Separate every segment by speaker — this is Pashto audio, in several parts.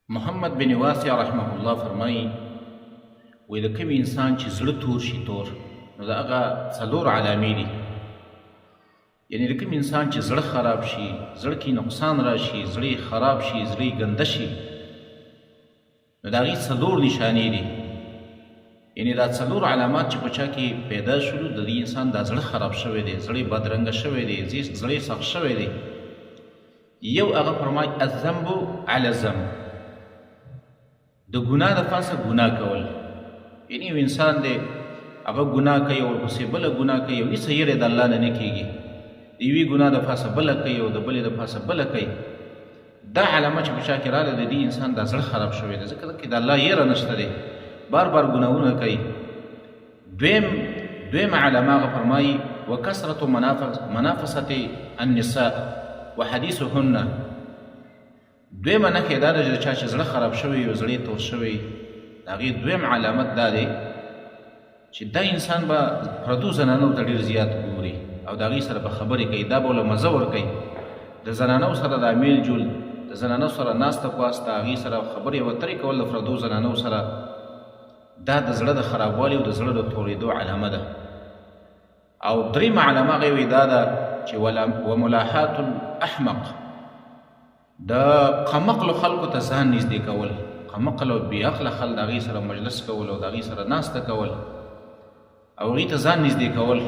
Speaker 1: محمد بن واسع رحمه الله فرمایي، وایي د کوم انسان چې زړه تور شي تور، نو د هغه څلور علامې دي. یعنی د کوم انسان چې زړه خراب شي، زړه کې نقصان راشي، زړه یې خراب شي، زړه یې ګنده شي، نو د هغې څلور نشانې دي. یعنی دا څلور علامات چې په چا کې پیدا شولو، د دې انسان دا زړه خراب شوی دی، زړه یې بدرنګه شوی دی، زړه یې سخت شوی دی. یو هغه فرمای الذنب علی الذنب، د ګناه د پاسه ګناه کول. یعنی یو انسان دی، هغه ګناه کوي او ورپسې بله ګناه کوي او هېڅ یره د الله نه نه کېږي، د یوې ګناه د پاسه بله کوي او د بلې د پاسه بله کوي. دا علامه چې په چا کې راغله، د دې انسان دا زړه خراب شوی دی، ځکه کې د الله یره نشته دی، بار بار ګناهونه کوي. دویم علامه هغه فرمایي وکثرة منافسة النساء وحدیثهن. دویمه نښه دا ده چې د چا چې زړه خراب شوی او زړه یې تور شوی، د هغې دویم علامت دا دی چې دا انسان به پردو زنانو ته ډېر زیات ګوري او د هغې سره به خبرې کوي، دا به ورله مزه ورکوي. د زنانو سره دا میل جول، د زنانو سره ناسته پاسته، هغې سره خبرې او اترې کول د پردو زنانو سره، دا د زړه د خرابوالي او د زړه د تورېدو علامه ده. او درېیمه علامه هغه وایي دا ده چې وملاحات الاحمق، د قمقلو خلکو ته ځان نږدې کول، قمقل او بې عقله خلک د هغې سره مجلس کول او د هغې سره ناسته کول او هغې ته ځان نږدې کول.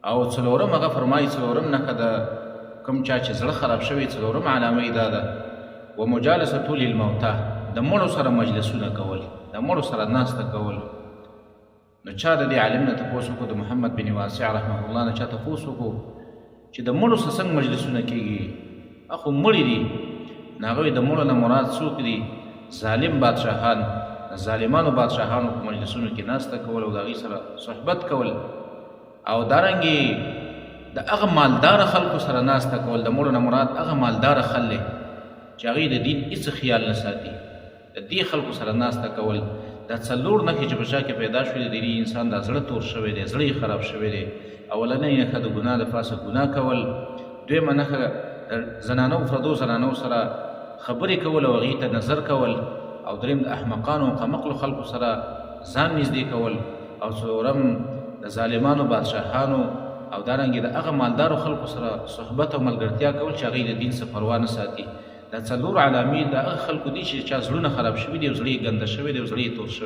Speaker 1: او څلورم هغه فرمایي، څلورم نښه ده کوم چا چې زړه خراب شوی، څلورم علامه یې دا ده ومجالسة للموتی، د مړو سره مجلسونه کول، د مړو سره ناسته کول. نو چا د دې عالم نه تپوس وکړو، د محمد بن واسع رحمه الله نه چا تپوس وکړو چې د مړو سره څنګه مجلسونه کېږي، اخو مړي دي. نو هغه وایي د مړو نه مراد څوک دي؟ ظالم بادشاهان. د ظالمانو بادشاهانو په مجلسونو کې ناسته کول او د هغوی سره صحبت کول، او دارنګې د هغه مالداره خلکو سره ناسته کول. د مړو نه مراد هغه مالداره خلک چې هغوی د دین هېڅ خیال نه ساتي، د دې خلکو سره ناسته کول. دا څلور نښې چې په چا کې پیدا شوې، د دې انسان دا زړه تور شوی دی، زړه یې خراب شوی دی. اولنۍ نښه د ګناه د پاسه ګناه کول، دویمه نښه د زنانو پردو زنانو سره خبرې کول او هغې ته نظر کول، او دریم د احمقانو او قمقلو خلکو سره ځان نږدې کول، او څلورم د ظالمانو بادشاهانو او دارنګې د هغه مالدارو خلکو سره صحبت او ملګرتیا کول چې هغوی د دین څخه پروا نه ساتي. دا څلور علامې د هغه خلکو دي چې چا زړونه خراب شوي دي او زړه یې ګنده شوی دی او زړه یې تور شوی.